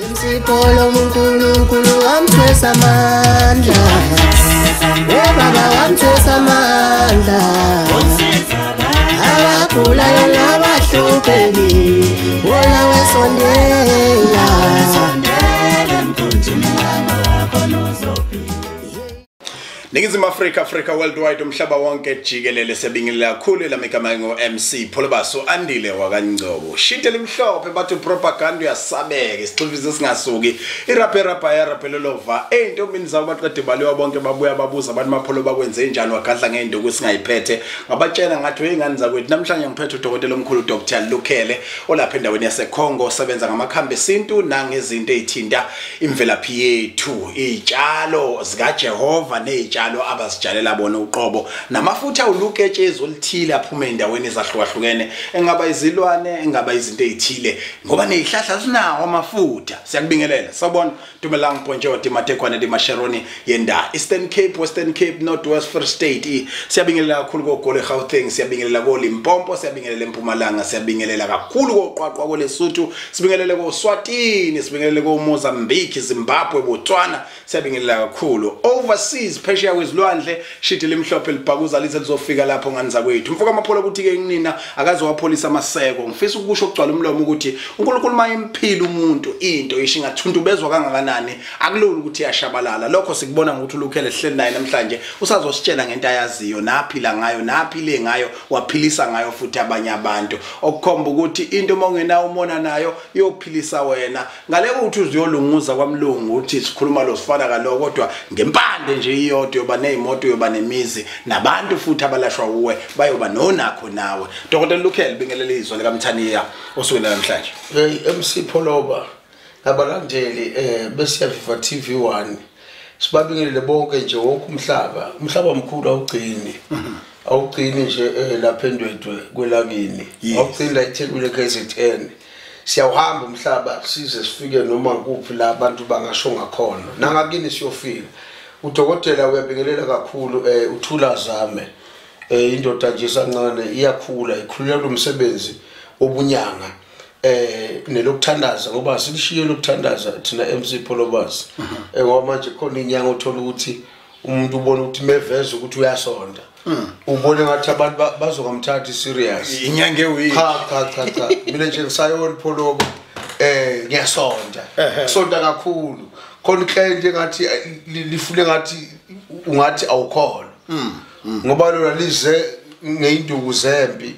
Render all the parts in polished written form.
MC Pholoba uNkulunkulu wamthwesa amandla. Baba wamthwesa amandla. Abagulayo nabahluphekile, wona wesondela. Ningizimu Afrika, Africa worldwide, umhlaba wonke jikelele, siyabingelela kakhulu. Lami igama ngo MC Pholobaso Andile wakaNgcobo. Shite limhlophe, bathi propaganda uyasabeka, isixhifiso singasuki. Iraphe rapa yaraphelelova. Eyintombini zabo baqede baliwa bonke, babuya babuza abantu mapholo bakwenze njani, wagadla ngeinduku singayiphethe. Ngabatshela ngathi weyingane zakwethu, namhlanje ngiphethe udokotela omkhulu Dr Lukhele olapha endaweni yaseCongo, osebenza ngamakhambi esintu nangezinto ezithinta imvelaphi yethu, izitshalo zikaJehova nezitshalo abasijalela bona uqobo, namafutha uluketshezi oluthile aphume endaweni ezahlukahlukene, engaba izilwane, engaba izinto ezithile, ngoba nezihlahla zinawo amafutha. Siyakubingelela, sawubona. Dumelang, Ponjoti, Matekwane di Masheroni yenda Eastern Cape, Western Cape, North West, Free State. Siyabingelela kakhulu koGoli, Gauteng, siyabingelela koLimpopo, siyabingelela eMpumalanga, siyabingelela kakhulu koQwaqwa koLesotho, sibingelele koSwatini, sibingelele koMozambique, Zimbabwe, Botswana, siyabingelela kakhulu overseas, phesheya kwezilwandle. Shidi limhlophe libhakuza lize lizofika lapho ngani zakwethu. Mfoka Mapholo, ukuthi ke nina akaze wapholisa amaseko. Ngifisa ukusho okugcwala umlomo ukuthi uNkulunkulu mayemphila umuntu, into isho ingathuntubezwa kangakanani, akulula ukuthi iyashabalala. Lokho sikubona ngokuthi uLukhele sihleli naye namhlanje usazositshela ngento ayaziyo naphila ngayo, naphile ngayo, waphilisa ngayo futhi abanye abantu, okukhomba ukuthi into uma ungenawo umona nayo iyophilisa wena. Ngale ukuthi uziyolunguza kwamlungu uthi sikhuluma lo sifana kaloko, kodwa ngempande nje iyodwa yoba nezimoto, yoba nemizi, nabantu futhi abalashwa uwe bayoba nonakho nawe. Dr Lukhele, bingelela izwe likaMthaniya osukwini namhlanje. Hey MC Pholoba nabalandeli besiyaviva TV1, sibabingelele bonke nje, wonke umhlaba. Umhlaba omkhulu, awugcini nje lapha eNdwedwe kwelakini, awugcini la eThekwini, KZN. Siyawuhamba umhlaba size sifike noma kuphi la abantu bangasho ngakhona, nangakini siyofika. Udokotela uyabingelela kakhulu, uthula zame, indoda nje sancane iyakhula, ikhulula lo msebenzi obunyanga nelokuthandaza, ngoba silishiye lokuthandaza thina MC Pholobas, ngoba manje khona inyanga uthola ukuthi umuntu ubona ukuthi meveza ukuthi uyasonda, ubone ngathi abantu bazongamthathi serious. Inyanga ewini. Cha cha cha cha, mina nje ngisayona Pholoba, ngiyasonda, kusonda kakhulu. Khona client engathi lifune ngathi ungathi awukhona, ngoba lona lize ngeinduku zempi,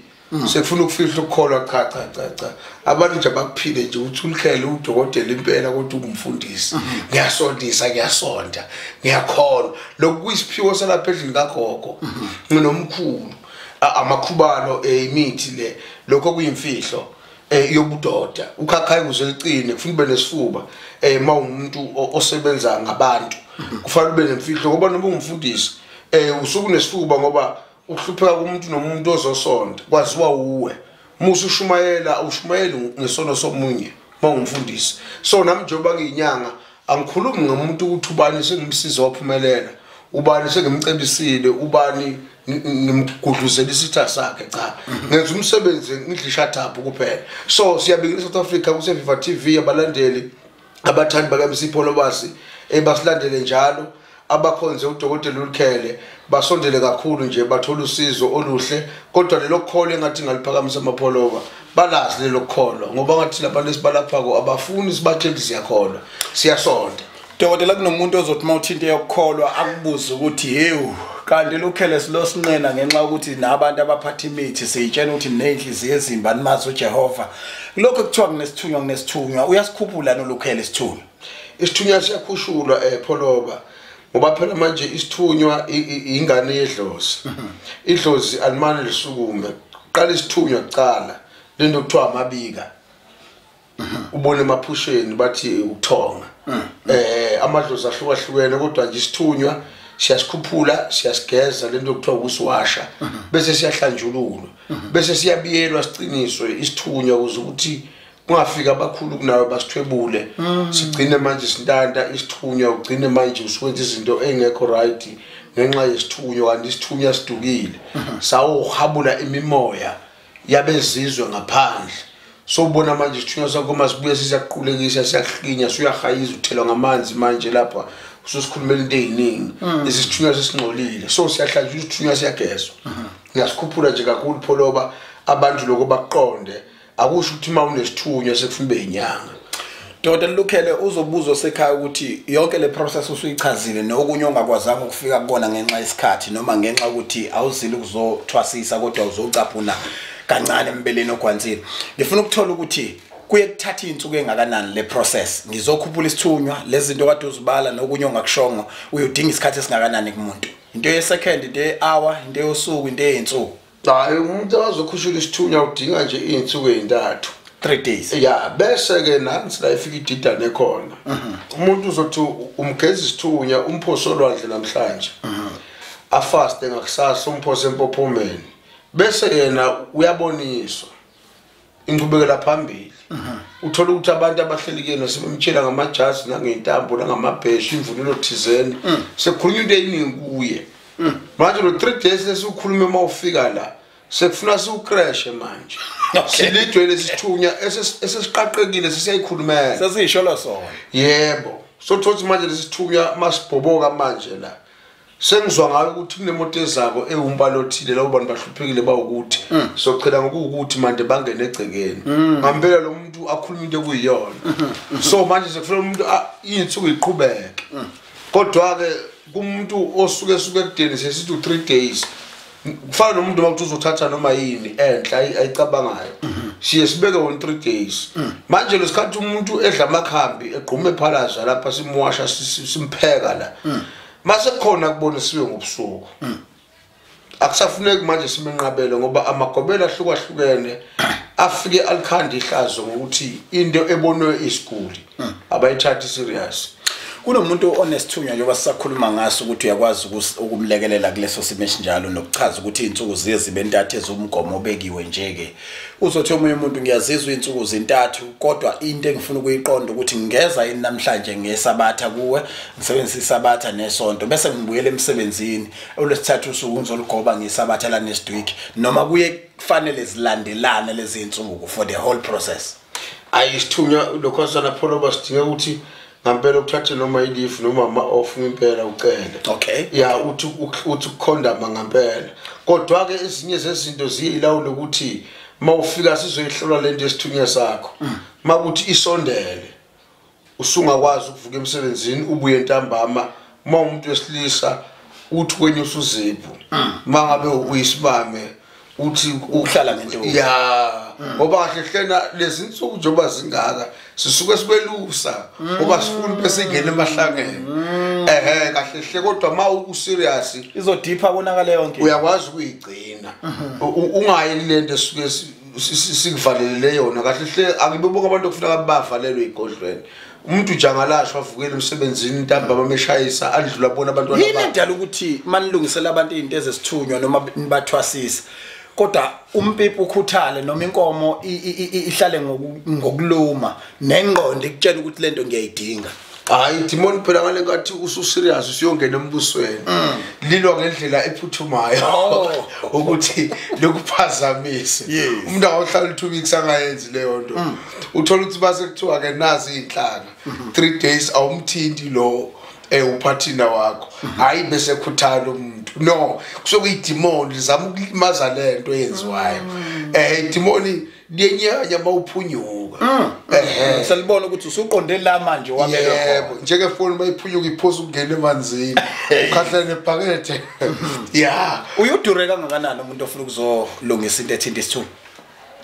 sekufuna ukufihla ukukholwa. Cha cha cha cha, abantu nje abakuphile nje uthi uLukhele udokotela impela, kodwa ungumfundisi. Ngiyasondisa, ngiyasonda, ngiyakholwa. Lokhu kuyisiphiwo salapha endlini kagogo nginomkhulu, amakhubalo, imithi le, lokho kuyimfihlo yobudoda. Ukhakhayi ukuze liqine kufuna ube nesifuba. Mawumuntu osebenza ngabantu kufanele ube nemfihlo, ngoba noma ungumfundisi usuke unesifuba, ngoba ukuhlupheka kumuntu nomuntu ozosonda kwaziwa uwe. Musu ushumayela, ushumayela ngesono somunye mawungumfundisi. So nami njengoba ngiyinyanga, angikhulumi ngomuntu ukuthi ubani sengimsiza waphumelela, ubani sengimcebisile, ubani ngimgudluzela isitha sakhe. Cha, ngenza umsebenzi, ngidla ishathaphu kuphela. So siyabingelela South Africa kuseViva TV, abalandeli abathandi baka MC Pholobasi basilandele njalo. Abakhonze udokotela uLukhele basondele kakhulu nje, bathola usizo oluhle. Kodwa lelo kholo engathi ngaliphakamisa amapholoba, balazi lelo kholo, ngoba ngathi labantu esibalaphako abafuni sibatshele siyakholwa, siyasonda. Dokotela, kunomuntu ozothi uma uthinta yokukholwa akubuze ukuthi, "Hewu, kanti Lukhele silo sinqena ngenxa yokuthi nabantu abaphatha imithi siyitshela ukuthi nenhliziyo ezimbi, animazi uJehova. Lokho kuthiwa kunesithunywa, uyasikhuphula noLukhele isithunywa?" Isithunywa siyakhushulwa, Pholoba, ngoba phela manje isithunywa ingane yedlozi. Idlozi alimane lisukume, qala isithunywa kuqala, lento kuthiwa amabika, ubone emaphusheni bathi ukuthonga. Amadlozi ahlukahlukene, kodwa nje isithunywa siyasikhuphula, siyasigeza, lento kuthiwa ukusiwasha, bese siyahlanjululwa, bese siyabiyelwa, siciniswe isithunywa ukuze ukuthi kungafika abakhulu kunawe basithwebule, sigcine manje sintanta isithunywa, ugcine manje usuwenza izinto engekho right ngenxa yesithunywa, kanti isithunywa sidukile, sawuhabula imimoya yabezizwe ngaphandle. So ubona manje isithunywa sakho masibuye sisiyaqulekisa siyahlinya suyahayiza uthelwa ngamanzi manje lapha ususikhulumela into eziningi. Lesi sithunywa sesingcolile, so siyahlanjwa isithunywa siyagezwa. Ngiyasikhuphula nje kakhulu Pholoba, abantu lokho baqonde. Akusho ukuthi uma unesithunywa sekufuna ube inyanga. Dr. Lukhele, uzobuza sekhaya ukuthi yonke le process usuyichazile nokunye ongakwazanga ukufika kukona ngenxa yesikhathi noma ngenxa ukuthi awuzile ukuzothwasisa kodwa uzocaphuna kancane embeleni ogwansile. Ngifuna ukuthola ukuthi kuye kuthatha insuku engakanani le process. Ngizokhuphula isithunywa, lezi zinto kade uzibala nokunye ongakushongo, uyodinga isikhathi esingakanani kumuntu? Into ye second, into ye hour, into yosuku, into yeyinsuku. Hayi, umuntu azokhushula isithunywa udinga nje izinsuku ezintathu. 3 days. Ya, bese ke nansi la ifika ididane khona. Umuntu uzothi umgeza isithunywa umphoso olwandle namhlanje. Afaste ngakusasa umphose empophomeni. Bese yena uyaboniswa inqubekela phambili. Uthola ukuthi abantu abahleli kuyena sebemtshela ngamajazi nangezintambo nangamabheshu imvunulo thizeni. Sekukhulunywa into eyiningi kuye. Manje lo 3 days lesikhulume mawufika la sekufuna siucrashe manje. Silidwe lesithunya esesiqaqekile sesiyayikhulumela. Sesisholo sona. Yebo. So thothi manje lesithunya masibhoboka manje la. Sengizwa ngayo ukuthi kunemoto ezako ewumbalo othile labo bantu bahluphekile bawukuthi sochela ngokuwukuthi manje bangene egcekeni. Ngempela lo muntu akhuluma into ekuyiyona. So manje sekufuna umuntu insuku iqhubeke. Kodwa ke kumuntu osuke suke ekudeni sesithi 3 days. Kufana nomuntu makuthi uzothatha noma yini enhla ayicabangayo. Siye sibeke on 3 days. Manje lesikhathi umuntu edla amakhambi egqume ephalaza lapha simwasha simpheka la. Mase khona kubonisiwe ngobusuku. Akusafuneki manje simenqabele ngoba amagobela ahlukahlukene afike alikhanda ihlazo ngokuthi into ebonwe isiguli abayithathi serious. Kunomuntu onesithunywa njengoba sisakhuluma ngaso ukuthi uyakwazi ukumlekelela kuleso simo esinjalo nokuchaza ukuthi izinsuku ziye zibe ntathu ezumgomo obekiwe nje ke. Uzothi omunye umuntu ngiyazizwa izinsuku zintathu kodwa into engifuna ukuyiqonda ukuthi ngingeza yini namhlanje ngesabatha kuwe, ngisebenzise isabatha nesonto bese ngibuyele emsebenzini olwesithathu usuku ngizolugoba ngesabatha la next week, noma kuye kufanele zilandelane lezi insuku for the whole process. Ayisithunywa lokho sana Pholoba sidinga ukuthi ngempela ukuthathe noma ilifu noma ama off ngempela ucele. Okay. Ya, uthi ukukhondama ngempela. Kodwa ke ezinye zezinto ziyilawula ukuthi mawufika sizoyihlola lento esithunywa sakho. Makuthi isondele usungakwazi ukuvuka emsebenzini ubuye ntambama. Uma umuntu wesilisa uthi kwenyusa uzipho. Mangabe uyisimame uthi uhlala ngento. Ya, ngoba kahle hlena lezi insuku njengoba zingaka sisuke sibelusa ngoba sifuna bese ingena emahlangeni. Ehe, kahle hle kodwa ma u serious izodipha konakala yonke. Uyakwazi ukuyigcina. Ungayi lento esuke sikuvalelele yona. Kahle hle akubonke abantu okufuneka bavalelwe igodlweni. Umuntu nje angalashwa avukele emsebenzini ntambama bameshayisa adlula bona abantwana bakhe. Yini edala ukuthi manilungisela abantu izinto ezesithunywa noma nibathwasisa kodwa umpipi ukhuthale noma inkomo ihlale ngokuluma nengqondo ikutshela ukuthi lento ngiyayidinga? Hayi demon phela ngale nkathi usu serious usiyongena embusweni. Lilwa ngendlela ephuthumayo ukuthi lokuphazamise. Umuntu awuhlala 2 weeks angayenzi leyo nto. Uthola ukuthi base kuthiwa ke nazi inhlanga 3 days awumthinti lo uphathina wakho. Hayi bese khuthala umuntu. No, kusuke idemon lizama ukulimaza lento eyenziwayo. Idemon liyenyanya mawuphunyuka. Selibona ukuthi usuqonde la manje wabelwe khona. Yebo, njengefoni mayiphunyuka iphosa ukungena emanzini. Ukhahlela nebhakethe. Yeah. Uyodure kangakanani umuntu ofuna ukuzolungisa into ethinta isithunywa?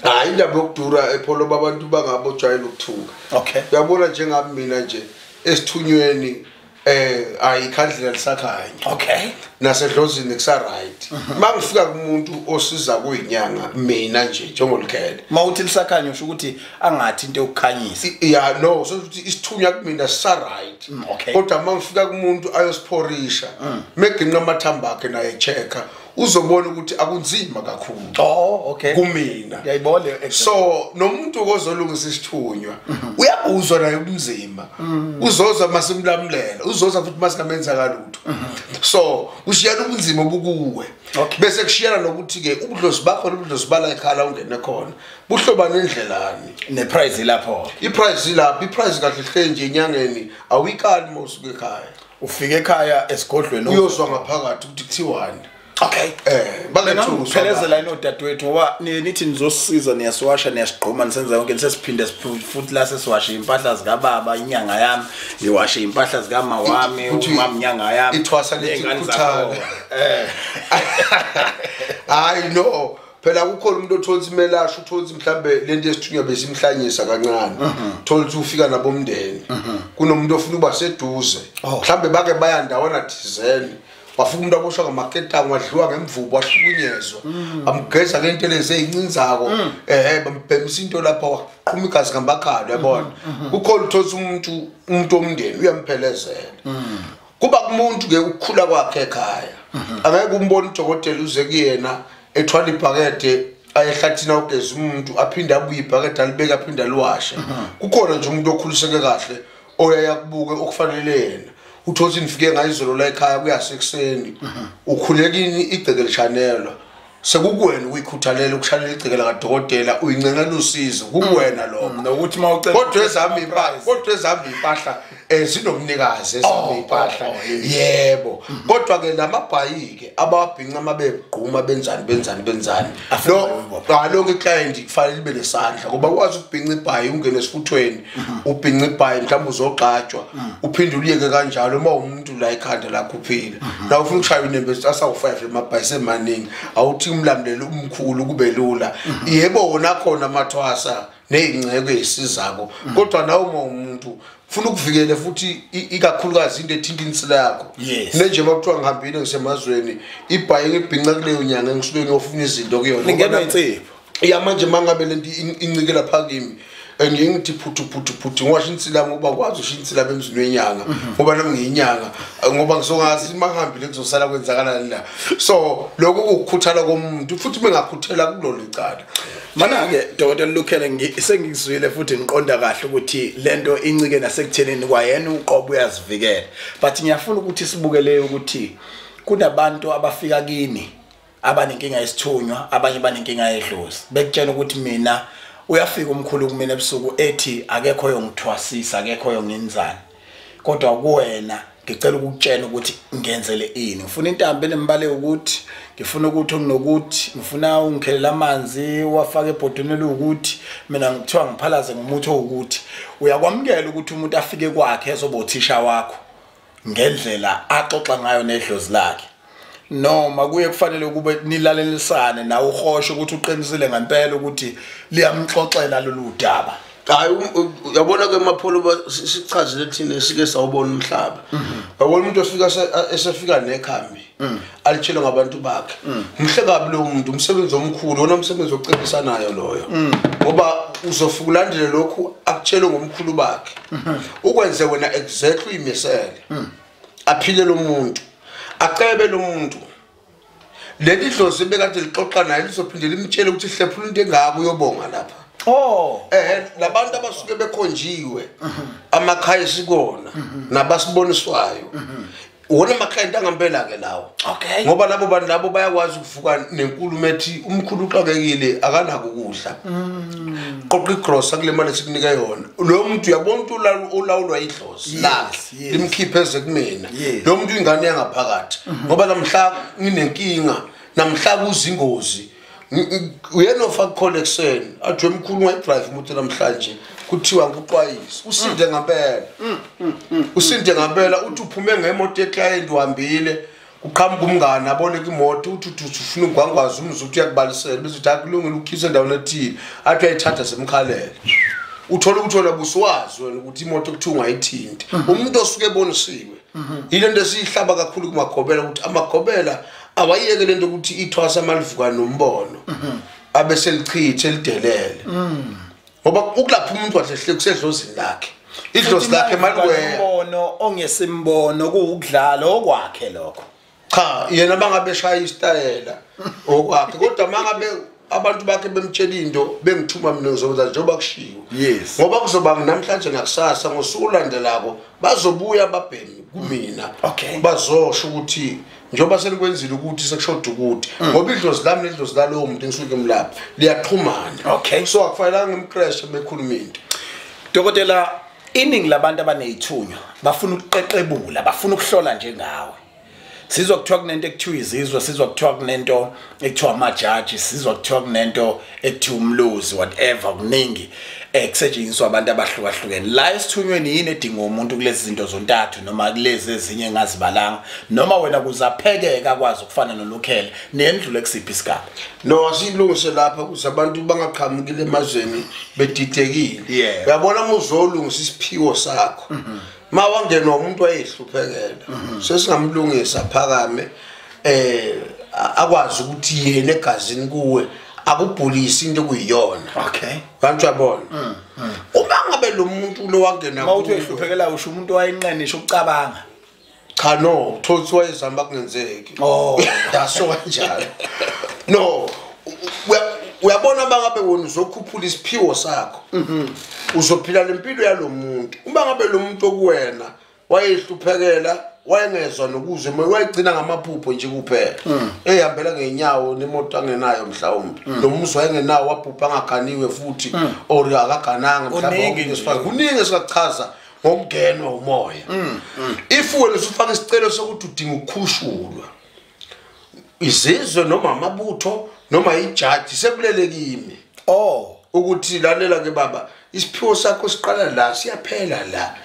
Hayi indaba yokudura ePholoba abantu bangabojwayela ukuthuka. Okay. Uyabona njengami mina nje esithunyweni ayikhandlela lisakhanya. Okay. Nasedlozini kusa right. Mangifika kumuntu osiza kuyinyanga mina nje njengolukhele. Mawuthi lisakhanya usho ukuthi angathi into yokukhanyisa. Yeah, no, so ukuthi isithunywa kumina sisa right. Okay. Kodwa mangifika kumuntu ayosiphorisha, meginqa amathambo akhe naye checka. Uzobona ukuthi akunzima kakhulu. Oh, okay. Kumina. Ngiyayibona. So nomuntu ozolungisa isithunywa uyabuzwa naye ubunzima. Uzoza masimlamlela, uzoza futhi masingamenza kalutho. So ushiyana ubunzima obukuwe. Bese kushiyana nokuthi ke ubudlozi bakho nobudlozi bala ekhala ungene khona. Buhlobana endlelani. Ne price lapho. I price lapho, i price kahle hle nje enyangeni awuyikali mawusuka ekhaya. Ufike ekhaya esigodlweni uyozwa ngaphakathi ukuthi kuthiwani. Okay. Bangaphelezela inodadewethu ngoba nithi nizosiza niyasiwasha niyasigquma nisenza yonke sesiphinde futhi la sesiwashe impahla zikababa inyanga yami ngiwashe impahla zikama wami umama inyanga yami ithwasa lethi ikhuthala. Hayi no phela kukhona umuntu othola imelasho uthola mhlambe lento yesithunywa besimhlanyisa kancane uthola ukuthi ufika nabomndeni kunomuntu ofuna uba seduze mhlambe bake baya ndawana thizeni wafika umuntu aboshwa ngamaketango wadliwa ngemvubu wahlukunyezwa amgeza ngento lezi ezincinzako bambhemisa into lapha waqhuma igazi ngambakhala uyabona kukhona uthola umuntu omndeni uyamphelezela kuba kumuntu ke ukukhula kwakhe ekhaya angeke umbone udokotela uze kuyena ethwala ibhakede ayehlathina ugeza umuntu aphinde abuye ibhakede alibeke aphinde aliwashe kukhona nje umuntu okhuliseke kahle oyayakubuke okufanele yena uthothi nifike ngayizolo la ekhaya kuyasekuseni ukhulekini igceke lishanelwa sekukuwena ukuyikhuthalela ukushanela igceke lakadokotela uyincengela usizo kukuwena lokho nokuthi mawucela kodwa ezami impahla kodwa ezami impahla zinomnikazi ezami impahla yebo kodwa ke lamabhayi ke abawabhinca mabegquma benzani lo lonke client kufanele libe nesandla ngoba ukwazi ukubhinca ibhayi ungene esifuthweni ubhinca ibhayi mhlawumbe uzogqatshwa uphinde uliyeke kanjalo uma umuntu la ekhanda lakho uphila la ufuna ukushaya inembe asawu5 lamabhayi semaningi awuthi umlamlelo umkhulu kube lula yebo wona khona amathwasa nezingceke ezisizako kodwa nawe uma umuntu ufuna ukuvikele futhi ikakhulukazi into ethinta insila yakho nje makuthiwa ngihambile ngisemazweni ibhayi ngibhinca kuleyo nyanga ngisuke ngiyofuna izinto kuyona ngingenwa insipho ya manje mangabe lento incikela phakimi ngithi phuthu phuthu phuthu ngiwasha insila ngoba kwazi usho insila emzini wenyanga ngoba nami ngiyinyanga ngoba ngisongazi mangihambile kuzosala kwenzakalani la so lokho kukukhuthala komuntu futhi bengakhuthela kulolu icala mana ke Dr. Lukhele sengizwile futhi ngiqonda kahle ukuthi lento incike nasekuthenini kwayena uqobo uyazivikela but ngiyafuna ukuthi sibukele ukuthi kunabantu abafika kini abanenkinga yesithunywa abanye banenkinga yedlozi bekutshela ukuthi mina uyafika umkhulu kumina ebusuku ethi akekho oyongithwasisa akekho oyongenzani kodwa kuwena ngicela ukukutshela ukuthi ngenzele ini ngifuna intambo enembale ukuthi ngifuna ukuthi okunokuthi ngifuna ungikhelela amanzi wafaka ebhodweni lokuthi mina ngithiwa ngiphalaze ngomuthi ukuthi uyakwamukela ukuthi umuntu afike kwakhe ezoba uthisha wakho ngendlela axoxa ngayo nedlozi lakhe noma kuye kufanele kube nilalelisane nawe uhosho ukuthi uqinisile ngempela ukuthi liyamxoxela lolu daba. Hayi uyabona ke Mapholo sichazile thina sike sawubona umhlaba. Uyabona umuntu ofika esefika nekhambi alitshela ngabantu bakhe. Mhle kabi lo muntu umsebenzi omkhulu wona umsebenzi ocebisanayo loyo. Ngoba uzofika ulandele lokhu akutshele ngomkhulu bakhe. Ukwenze wena exactly imisele. Aphile lo muntu. Acebe lo muntu. Leli dlozi bekade lixoxa naye lizophinde limtshele ukuthi hlephula into engaka uyobonga lapha. Oh labantu abasuke bekhonjiwe amakhaya esikona nabasiboniswayo wona amakhaya angempela ke lawo. Okay. Ngoba labo bantu labo bayakwazi ukuvuka nenkulumo ethi umkhulu uxakekile akanako ukudla. Qoqa igrosa kule mali esikunika yona. Lo muntu uyabona ukuthi ulawulwa idlozi lakhe limkhiphe eze kumina. Lo muntu ingane yangaphakathi ngoba namhla nginenkinga namhla kuzingozi uyena ofaka collection athi emkhulu ngayidrive umuntu namhlanje kuthiwa ngikuxwayisa usinde ngempela usinde ngempela uthi uphume ngemoto yeclient uhambile kuqhamuka umngane abone imoto uthi ufuna ugwangwaza umzuzu uthi uyakubalisela bese uthi akulungile ukhise endaweni ethile athi uyayithatha semkhalele uthola ukuthi wena busuwazi wena ukuthi imoto kuthiwa ungayithinti umuntu osuke ebonisiwe yile nto esiyihlaba kakhulu kumagobela ukuthi amagobela awayeke lento ukuthi ithwasa malivuka nombono abe selichithe lidelele ngoba ukulapha umuntu wahle hle kusedlozini lakhe idlozi lakhe malikwena umbono ongesimbono kuwukudlala okwakhe lokho. Cha, yena bangabe shaya isitayela okwakhe, kodwa mangabe abantu bakhe bemtshela into bengithuma mina ngizokwenza njengoba kushiwo. Yes. Ngoba kuzoba namhlanje nakusasa ngosuku olulandelako bazobuya babhemi kumina. Okay. Bazosho ukuthi njengoba selikwenzile ukuthi sekushoda ukuthi ngoba idlozi lami nedlozi lalowo muntu engisuke ngimlapha liyaxhumana. Okay. So akufanelanga ngimcrash bekhuluma into. Dokotela, iningi labantu abanezithunywa bafuna ukuqeqebula, bafuna ukuhlola njengawe. Sizwa kuthiwa kunento ekuthiwa izizwe, sizwa kuthiwa kunento ekuthiwa amajaji, sizwa kuthiwa kunento ekuthiwa umlozi, whatever, kuningi kusetshenziswa abantu abahlukahlukene. La esithunyweni yini edinga umuntu kulezi zinto zontathu noma kulezi ezinye engazibalanga, noma wena kuzaphekeka kwazi ukufana nolukhele nendlule kusiphi isigaba? No, asilungise lapha ukuze abantu bangaqhamukile emazweni bedidekile. Yeah. Uyabona uma uzolungisa isiphiwo sakho, ma wangenwa umuntu wayehluphekela, sesingamlungisa phakame akwazi ukuthi yena egazini kuwe akubhulisi into kuyiyona. Okay. Kanti uyabona, uma ngabe lo muntu lo wangena uma uthi uyehluphekela usho umuntu wayenqenisha ukucabanga. Cha, no, thothi wayezama kungenzeki. Oh, yaso kanjalo. No, uyabona bangabe wena uzokhuphula isiphiwo sakho, uzophila lempilo yalomuntu. Uma ngabe lo muntu okuwena wayehluphekela, wayengezwa nokuzwe, wayegcina ngamaphupho nje kuphela, ehambela ngenyawo nemoto angenayo mhlawumbe, nomuzi wayengenawo wabhubha angaganiwe futhi, or akagananga mhlawumbe, kuningi esikachaza ngokungenwa umoya. If wena usufaka isicelo sokuthi udinga ukukhushulwa izizwe noma amabutho noma ijaji, sekulele kimi. Oh, ukuthi lalela ke baba, isiphiwo sakho siqala la siyaphela la,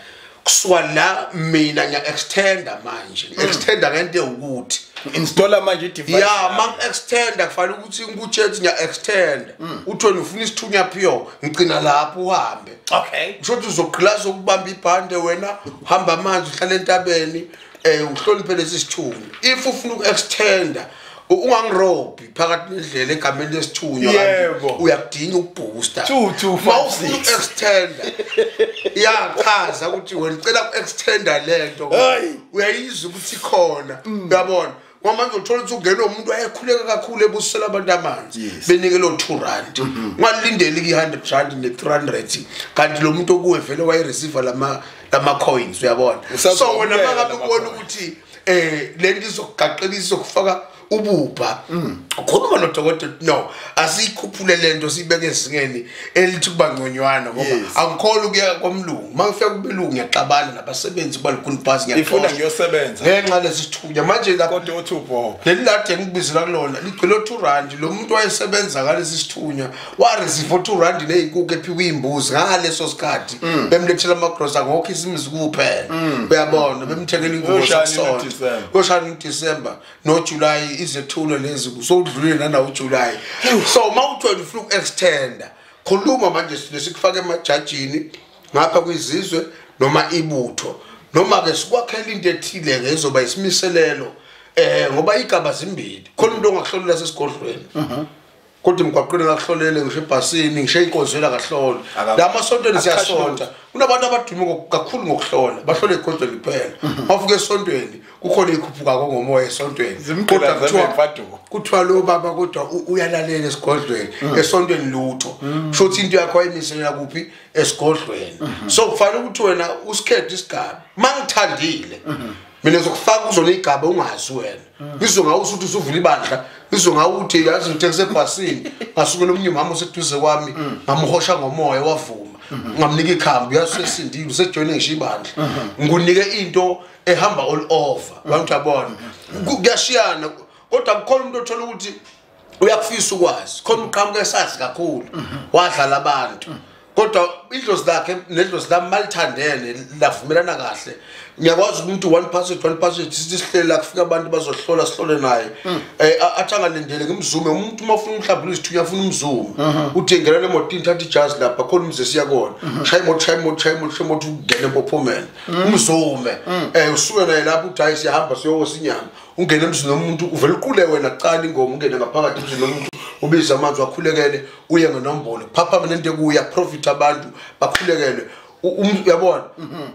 kusuka la mina ngiya extenda manje, extenda ngento ukuthi installer manje i-device. Yeah, ma extenda kufanele ukuthi ngikutshele ngiya extenda, uthi wena ufuna isithunywa pure, ngicina lapho uhambe. Okay. Kusho ukuthi uzogqilaza ukubamba ibhande wena, uhamba amanzi, uhlale entabeni, uhloniphe lesi sithunywa. If ufuna uku-extenda ungangirobhi phakathi nendlela egameni lesithunywa, uyakudinga ukubooster. 2 2 5 6 extender. Iyachaza ukuthi wena ucela uku-extenda lento, uyayizwa ukuthi ikhona. Uyabona, ngoba manje uthola ukuthi ungenwe umuntu wayekhuleka kakhulu ebusela abantu amanzi, benike lo 2 rand, ungalindeli ki-100 rand ne-300, kanti lo muntu okuwe vele wayereceive lama coins. Uyabona, so wena mangabe ubona ukuthi lento izokugaqela izokufaka ububha, ukhuluma nodokotela, no, asiyikhuphule lento siyibeke ezingeni elithi kuba ngconywana, ngoba angikholwa ukuya kwamlungu. Uma ngifika kubelungu ngiyaxabana nabasebenzi kubalukhuni phasi, ngiyafuna ngiyosebenza ngenxa lesithunya manje lapho. Kodwa uthi ubho leli lade ngikubizela kulona ligcwele 2 rand. Lo muntu wayesebenza ngalesi sithunya wareceive 2 rand nezinkukhu ephiwe imbuzi ngaleso sikhathi, bemlethela amagrosa ngokhisimusi kuphela. Uyabona, bemthengela ingubo zakusonto koshana uDecember noJuly, izethulo lezi sokudlulile nana uJuly. So uma uthi ufuna uku-extenda, khuluma manje sikufake emajajini ngapha kwizizwe noma ibutho, noma ke sikwakhela into ethile ke ezoba isimiselelo, ngoba igaba zimbili. Khona umuntu ongakuhlolela sesigodlweni, kodwa emgwaqweni ngakuhlolele, ngisho ebhasini, ngisho ey'nkonzweni akahlolwe. La masontweni siyasonta, kunabantu abadume kakhulu ngokuhlola, bahlola ey'godlweni kuphela. Mawufika esontweni kukhona ey'khuphukako ngomoya esontweni, kodwa kuthiwa lo baba kodwa uyalalela esigodlweni, esontweni lutho. Kusho ukuthi into yakho wayimiselela kuphi? Esigodlweni. So kufanele ukuthi wena usikhethe isigaba. Uma ngithandile mina ngizokufaka kuzona igaba ungazi wena, ngizongawusa ukuthi usuvula ibandla, ngizongawuthi yazi ngithengise ebhasini, ngasuke nomunye umama oseduze kwami ngamhosha ngomoya wavuma, ngamnika ikhambi, yasesindile usejoyine ngisho ibandla, ngikunike into ehamba all over. Bantu yabona kuyashiyana, kodwa kukhona umuntu othola ukuthi uyakufisa ukwazi, khona uqhamuka esazi kakhulu wadlala abantu, kodwa idlozi lakhe nedlozi lami malithandene lavumelana kahle. Ngiyakwazi umuntu one passage sithi sihlele la kufika abantu bazohlola, sihlole naye, athi angalindele ngimzume umuntu. Uma ufuna umhlambululo isithunywa afuna umzume, uthi ngena le moto ithatha ijazi lapha khona umze siya kona, shaya imoto ungene empophomeni umzume, usuke naye lapho uthi hayi siyahamba siyowosa inyama, ungene emzini womuntu uvele uqule wena kuqala ingoma, ungene ngaphakathi emzini womuntu ubize amanzi wakhulekele, uye ngenombolo phaphama nento ekuya profit abantu bakhulekele. Uyabona,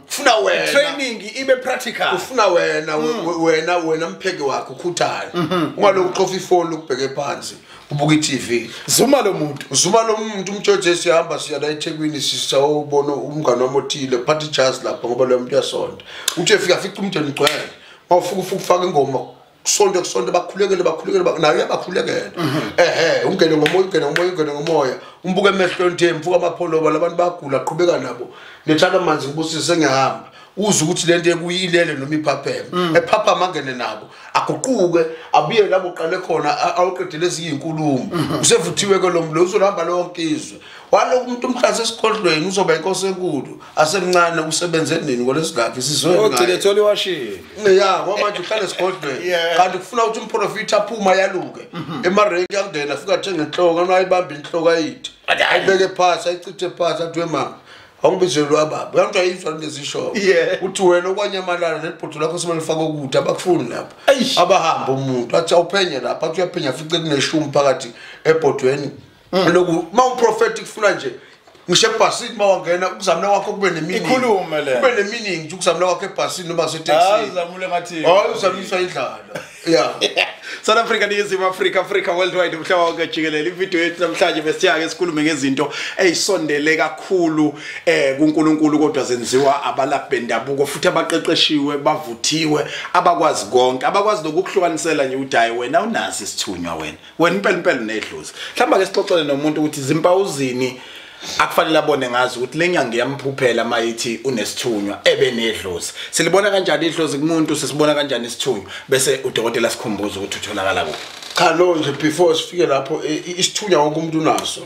ufuna wena training ibe practical, ufuna wena wena mpheki wakho ukhuthale, ungaloku uxofa ifoni ukubheke phansi ubuka i-TV. Zuma lo muntu, zuma lo muntu umtshoje, sihamba siya la eThekwini sisawubona umngane wami othile phathi jazz lapha ngoba lo muntu uyasonta. Uthi efika fica umndeni ugcwele, mawufika ufaka ingoma kusonto kusonto, bakhulekele bakhulekele naye uyabakhulekela. Ehhe, ungene ngomoya, ungene ngomoya, ungene ngomoya, umbuke emehlweni nje mfuka amapholoba labantu bagula, qhubeka nabo lethana amanzi ngibusise ngiyahamba. Uze ukuthi lento ekuyilele noma iphapheme, ephaphama angene nabo aguquke abuye lapho uqale khona awuqedele ezinye izinkulumo. Usevuthiwe ke lo mlo, uzohamba lonke izwe. Waloku umuntu umhlase esigodlweni uzoba inkosi enkulu asemncane, usebenze nini ngolesingakhi sizwe ngaye ogcine ethola iwashini. Ya, ngoba manje uhlala esigodlweni kanti kufuna ukuthi umprofita aphuma yaluke emarenki angena afika athenga inhloko, anayibamba inhloko ayithi ayibeke phansi ayichithe phansi athi we mama awungibizelwa baba, uyanto ayizwa lezisho. Uthi wena okwanyamalala nelibhodo lakho semalifaka ukuthi abakufuni lapha, abahamba umuntu athi awuphenye lapha, athi uyaphenya afice kuneshumi phakathi ebhodweni. Lokhu ma umprofeti kufuna nje ngisho ebhasini mawangena ukuzamula kwakho kube nemeaning, ikhulume le kube nemeaning nje ukuzamula kwakho ebhasini noma seteksini. Hayi zamule ngathi hayi uzamisa indlala. Yeah. South Africa, Ningizimu Afrika, Africa worldwide, umhlaba wonke jikelele. Ivideo yethu namhlanje besiyake sikhulume ngezinto ezisondele kakhulu kuNkulunkulu kodwa zenziwa abalaphi bendabuko futhi abaqeqeshiwe, bavuthiwe, abakwazi konke, abakwazi nokukuhlukanisela nje ukuthi hayi wena unazi isithunywa, wena wena impela impela unedlozi. Mhlawumbe ke sixoxele nomuntu ukuthi zimpawuzini akufanele abone ngazi ukuthi lenyanga iyamphuphela mayithi unesithunywa ebe nedlozi. Silibona kanjani idlozi kumuntu, sisibona kanjani isithunywa, bese udokotela sikhumbuza ukuthi utholakala kuphi. Cha lo nje before sifike lapho, isithunywa wonke umuntu unaso.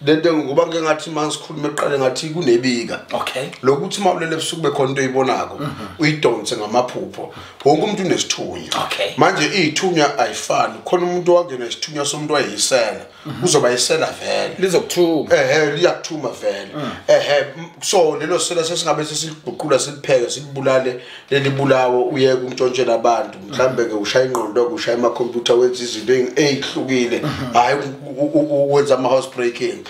Lento ngoba ngeke ngathi manje sikhulume eqale ngathi kunebika. Okay. Lokuthi mawulele ebusuku bekhona into oyibonako uyidonse ngamaphupho. Wonke umuntu unesithunywa. Manje izithunywa ayifani. Khona umuntu wangena isithunywa somuntu wayisela. Uzoba yisela vele. Lizokuthuma. Ehhe, liyakuthuma vele. Ehhe, so lelo sela sesingabe sesiliguqula silipheke silibulale lelibulawo uye kuntshontshela abantu. Mhlambe ke ushaya ingqondo, ushaya ama computer wenza izinto ezihlukile. Hayi wenza ama house breaking.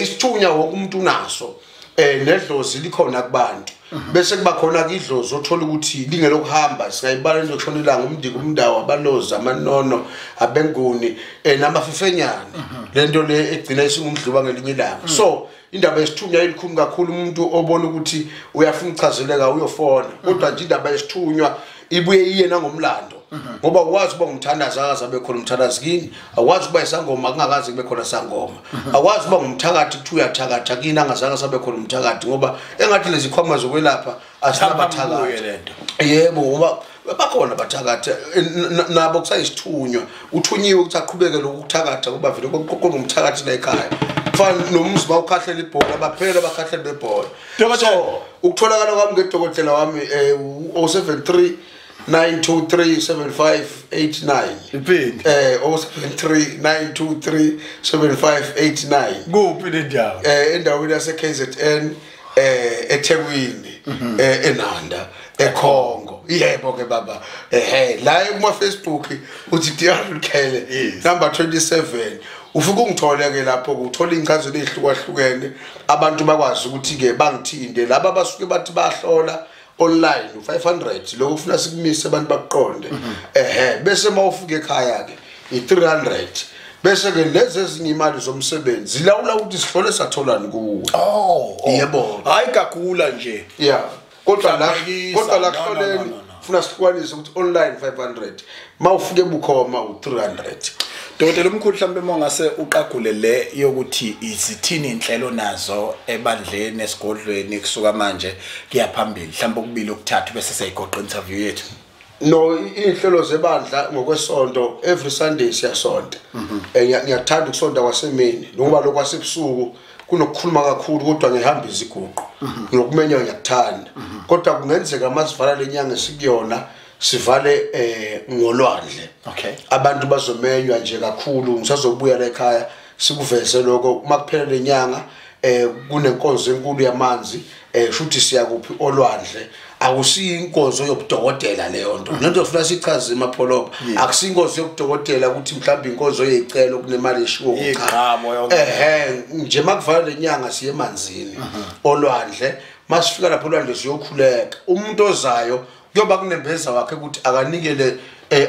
Isithunywa wonke umuntu unaso. Nedlozi likhona kubantu. Bese kuba khona ke idlozi othola ukuthi lingelokuhamba, singayibala into yokushona ilanga, umndiki, umndawo, abalozi, amanono, abenguni, namafefenyana. Lento le egcina isingumdluba ngelinye ilanga. So indaba yesithunywa ilikhulu kakhulu, umuntu obona ukuthi uyafuna ukuchazeleka uyofona. Kodwa nje indaba yesithunywa ibuye iye nangomlando. Ngoba ukwazi ukuba ngumthandazi akaze abe khona umthandazi kini, akwazi ukuba isangoma kungakaze kube khona sangoma, akwazi ukuba ngumthakathi kuthiwa uyathakatha kini angazange sabe khona umthakathi, ngoba engathi lezi khwama zokwelapha asinabathakathi. Yebo, ngoba bakhona abathakathi nabo kusayisithunywa, uthunyiwe ukuthi aqhubeke lokuthakatha ngoba vele kungumthakathi la ekhaya. Kufana nomuzi bawukhahlela ibhola, baphela abakhahlela bebhola. So ukutholakala kwami ngedokotela wami 073 923 7589. Iphinde. 073 923 7589. Kuphi le ndawo? Endaweni yase KZN, eThekwini, eNanda, eKhongo. Yebo ke baba. La kuma Facebook uthi DR Lukhele number 27. Ufike ungithole ke lapho, uthola incazelo ezihlukahlukene, abantu bakwazi ukuthi ke bangithinde laba abasuke bathi bahlola online 500 lokho ufuna sikumise abantu bakuqonde. Bese mawufika ekhaya ke i300, bese ke lezi ezinye imali zomsebenzi zilawula ukuthi sihlole satholani kuwe. Oh, yebo, hayi kagula nje. Yeah, kodwa la kuhloleni ufuna sihlukanise ukuthi online 500, mawufike bukhoma u300. Dokotela omkhulu, mhlambe mongase uqagule le yokuthi izithini inhlelo nazo ebandleni esigodlweni kusuka manje kuya phambili, mhlambe okubili okuthathu bese siyayigoqa interview yethu. No, inhlelo zebandla ngokwesonto every Sunday siyasonta. Ngiyathanda ukusonta kwasemini ngoba lokho kwasebusuku kunokukhuluma kakhulu, kodwa ngihamba iziguqo nokumenywa ngiyakuthanda. Kodwa kungenzeka masivala lenyanga esikuyona sivale ngolwandle. Okay. Abantu bazomenywa nje kakhulu, ngisazobuya la ekhaya sikuveze lokho uma kuphela lenyanga. Kunenkonzo enkulu yamanzi, shuthi siya kuphi olwandle. Akusiyo inkonzo yobudokotela leyo nto. Lento sifuna sichaze emapholoba. Akusiyo inkonzo yobudokotela ukuthi mhlawumbe inkonzo yezicelo kunemali eshiwo cha. Nje makuvala lenyanga siye emanzini olwandle. Masifika lapho olwandle siyokhuleka. Umuntu ozayo kuyoba kunembeza wakhe ukuthi akanikele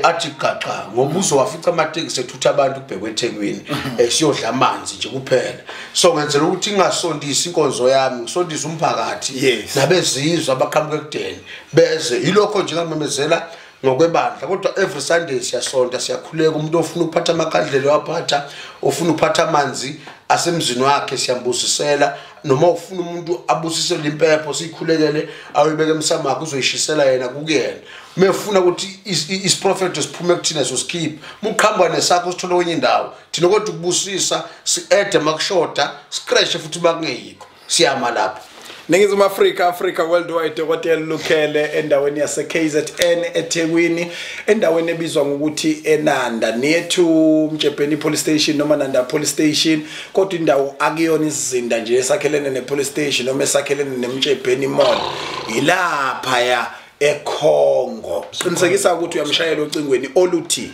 athi gaqa ngoba uzowafica amatekisi ethutha abantu kubhekwe eThekwini siyodla amanzi nje kuphela. So ngenzela ukuthi ngingasondisi inkonzo yami, ngisondise umphakathi nabezizwe abaqhamuka ekudeni beze. Yilokho nje ngamemezela ngokwebandla, kodwa every Sunday siyasonta, siyakhuleka. Umuntu ofuna ukuphatha amakhandlela waphatha, ofuna ukuphatha amanzi asemzini wakhe siyambusisela, noma ufuna umuntu abusisele impepho siyikhulekele ayibeke emsamo wakhe uzoyishisela yena kukuyena. Mefuna ukuthi isiprofeto siphume kuthina sosikhipha, muqhamba nesakho sithole kwenye indawo thina, kodwa ukubusisa si-ede makushoda sikreshe futhi bakungeyikho siyama lapho. Ningizimu Afrika, Africa Worldwide, Dr. Lukhele endaweni yase KZN eThekwini, endaweni ebizwa ngokuthi eNanda, near to Mtshebheni Police Station noma Nanda Police Station, kodwa indawo akuyona isizinda nje esakhelene ne police station noma esakhelene neMtshebheni Mall, ilapha ya eKhongo. Qinisekisa ukuthi uyamshayela ocingweni oluthi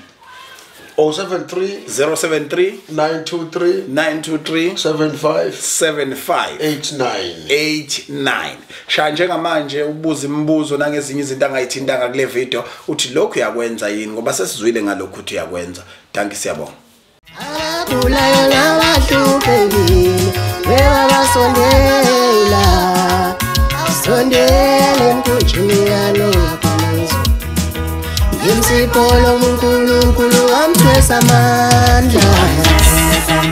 073 073 923 923 75 75 89 89. Shaya njengamanje ubuza imibuzo nangezinye izinto angayithintanga kule video, uthi lokhu uyakwenza yini, ngoba sesizwile ngalokhu uthi uyakwenza. Dankie, siyabonga. Abagulayo nabahluphekile bebabasondela, sondela emkhunjini kaNowa. Ngimsipolo uNkulunkulu wamthwesa amandla,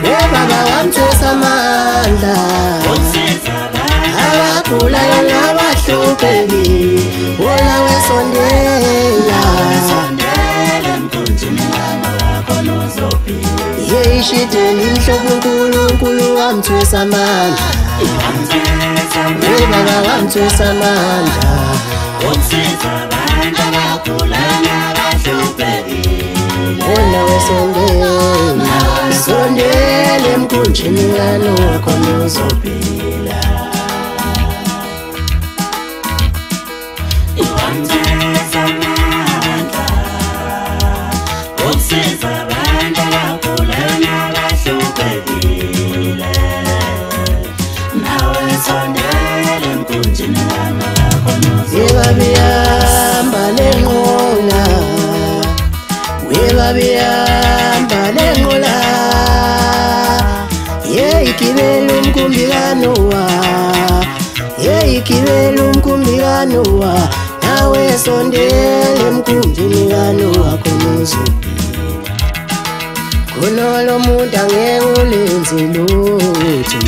baba wamthwesa amandla. Abagulayo nabahluphekile wona wesondela, yeyishideni inhloko uNkulunkulu wamthwesa amandla, baba wamthwesa amandla. Wona wesondela, sondela emkhunjini kaNowa khona uzophila. Webabihamba lenqola, webabihamba lenqola, yeyigibela umkhumbi kaNowa, yeyigibela umkhumbi kaNowa, nawe sondela emkhunjini kaNowa khona uzophila. Kunolo muntu angeke ulenze lutho,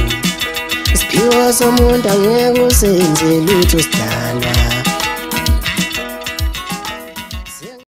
isiphiwo somuntu angeke usenze lutho sidalwa.